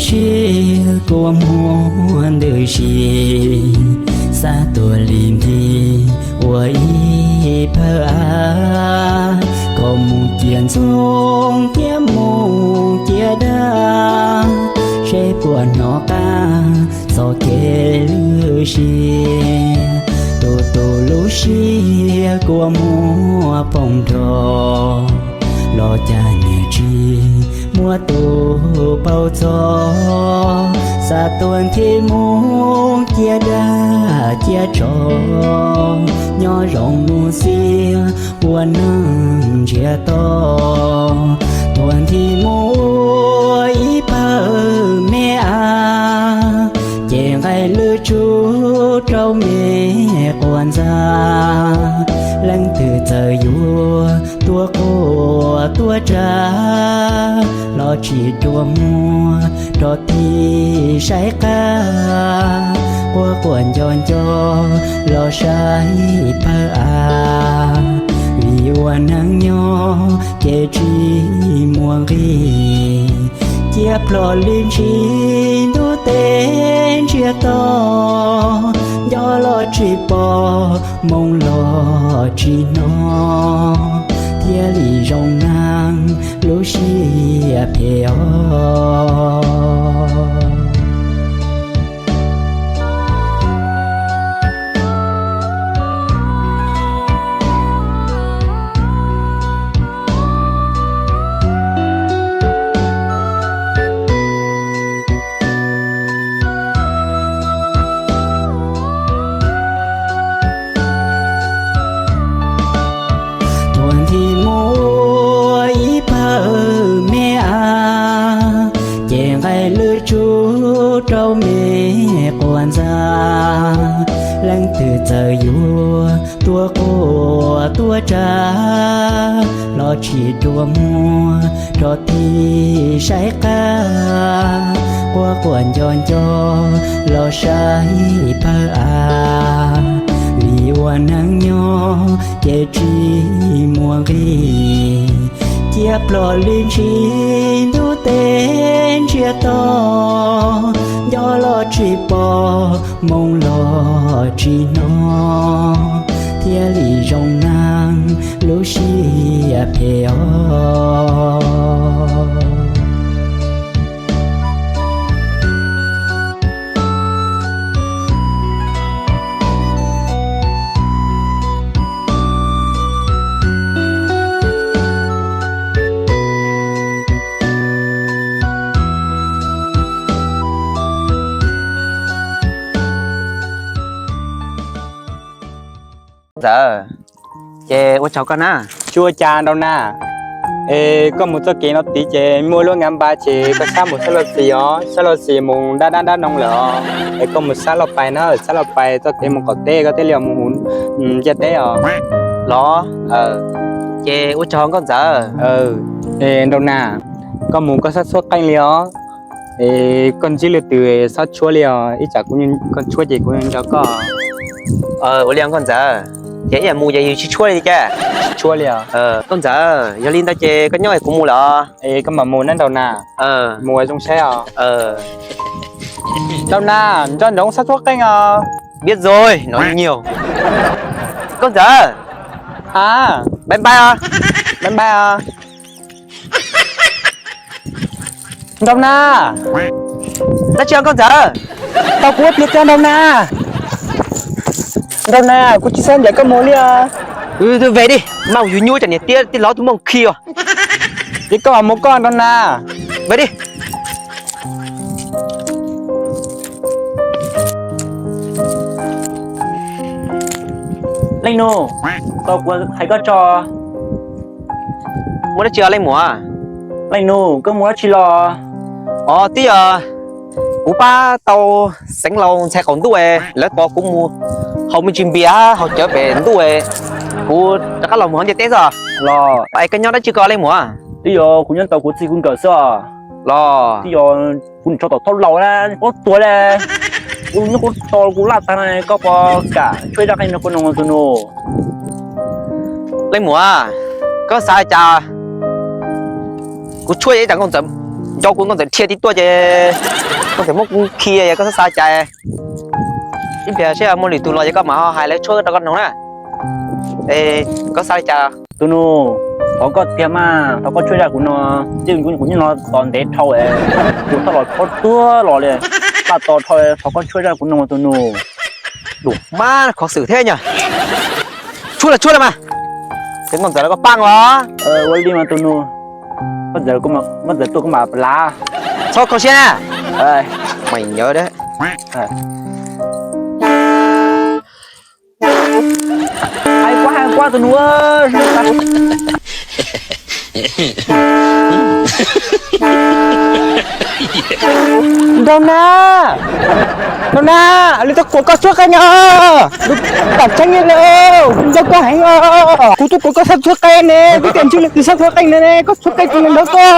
Siab kua muag ntws si, xav tuaj li nthi ua ib pawg av, kom mus ciam ntxoov thiab mus ciam dag, seb puas hnov qab txoj kev lwj si. Tus tus lub siab kua muag poob nrho, los cas niam tsis muab tus paub txog. Xav tuaj nthi mus ciam dag ciam tso, nyob zoo mus xiab ua neej ntsiag to. Tuaj nthi mus ua ib pawg me av, ces nqaij lwj tsuj rau me quas ntxa. Leej twg txawm yuav tuaj quaj tuaj tsa, los tsis dua muag rov tig saib qab. Quaj quaj nco nco los saib pawg av, vim ua neej nyob ces tsis muaj nqis. Ciaj plho li ntsis ntuj teb ntsiag to, nco los tsis pom, moo los tsis hnov, thiaj li zoo neeg lub siab phem os. Tuaj nthi mus ua ib pawg me av, ces nqaij lwj tsuj rau me quas ntxa. Leej twg txawm yuav tuaj quaj tuaj tsa, los tsis dua muag rov tig saib qab. Quaj quaj nco nco los saib pawg av, vim ua neej nyob ces tsis muaj nqis. Ciaj plho li ntsis ntuj teb ntsiag to, nco los tsis pom, moo los tsis hnov, thiaj li zoo neeg lub siab phem os. Ntxawm, ces ua tsaug koj na. Tsis ua cas Nraug Nag. Es koj mus txoj kev no tid ces muaj lub nkav npas ces koj sab mus sab los xis os, sab los xis mus dab dab dab noo lawm os. Es koj mus sab los pais na, sab los pais txoj kev mus qaum teb koj thiaj li mus ntiaj teb os. Los, ces ua tsaug Nkauj Ntxawm. Es Nraug Nag, koj mus koj sab tshuab qeej li os. Es koj ntsib leej twg sab tshuab li os, ib tsam koj tshuab ces kuv nco koj. Ua li Nkauj Ntxawm, ces ib yam mus ces yus tsis tshuab li cas? Tsis tshuab li os. Nkauj Ntxawm, yog li ntawd ces koj nyob es kuv mus lawm. Es koj mam mus na Nraug Nag. Mus ua zoo saib os. Nraug Nag, nco ntsoov sab tshuab qeej os. Biết rồi, nói nhiều. Nkauj Ntxawm. A, bye bye os. Bye bye os. Nraug Nag. Dab tsi Nkauj Ntxawm? Tau kuv ua pliag tiag Nraug Nag. Nraug Nag, kuv tsis xav ncaim koj mus li os. Về đi, mau yus nyuaj cov niam tij tij laug tus mooj khi os. Ces koj mam mus koj Nraug Nag. Về đi. Leej nus, tau kuv hais koj tso. Muaj dab tsi os leej muam? Leej nus, koj mus dab tsi los? Os, twb yog kuv pab tau xeev laus ntxhais qaum ntuj es lawv tos kuv mus haus me ntsis npias haus cawv pem ntuj es kuv rov qab los mus hauv ntiaj teb xwb. Los, es koj nyob dab tsi ko leej muam? Twb yog kuv nyob tau kuv txij kuv nkawm xwb os. Los, twb yog kuv niam tsov tom thauj laus na, kuv tuag li. Kuv nyob kuv to kuv laj tag na, koj puas kam tshuab ib rab qeej rau kuv nug tus nus? Leej muam, koj xav li cas? Kuv tshuab ib rab nkauj ntxawm Nco kuv nkauj ntxawm dhia tib tuaj ces nkauj ntxawm muab kuv khi, koj xav xav li cas? Ib pliag seb muaj lwm tus los ces koj mam ho hais lawv tshuab rau koj mloog na. Koj xav li cas? Tus nus, thov koj tiag mas, thov koj tshuab zaj kuv no, kuv nyob no tos ntev dhau, kuv tau los tshuab tuag los li, laj tos dhau, thov koj tshuab zaj kuv no tus nus. Lus mas kho xwm thiab nyog. Tshuab los tshuab los mas. Ces nkauj ntxawm los koj pab os. Ua li mas tus nus, nkauj ntxawm tuaj koj mam lav. Txhob kho siab na. Meem nyawv. Hais kuab hais kuab tus nus. Nraug Nag, Nraug Nag, lawv tuaj kuas koj tshuab qe no. Tam tseeb li, nco koj heev os. Kuv tuaj kuas koj txhob tshuab qe ne, kuv tias ntshe lawv tsis txhob tshuab qe ne, koj tshuab qe kuv nrog koj.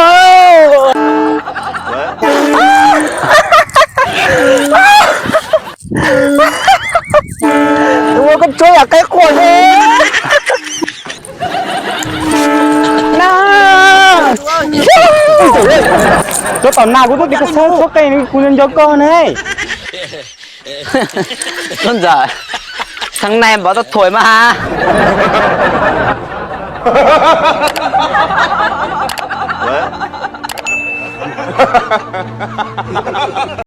Ua koj tshuab yam qe quaj ne. Nag, koj tom nag kuv tuaj tias koj txhob tshuab qe, kuv nco koj ne. Nkauj ntxawm, tháng này bảo tao thổi mà.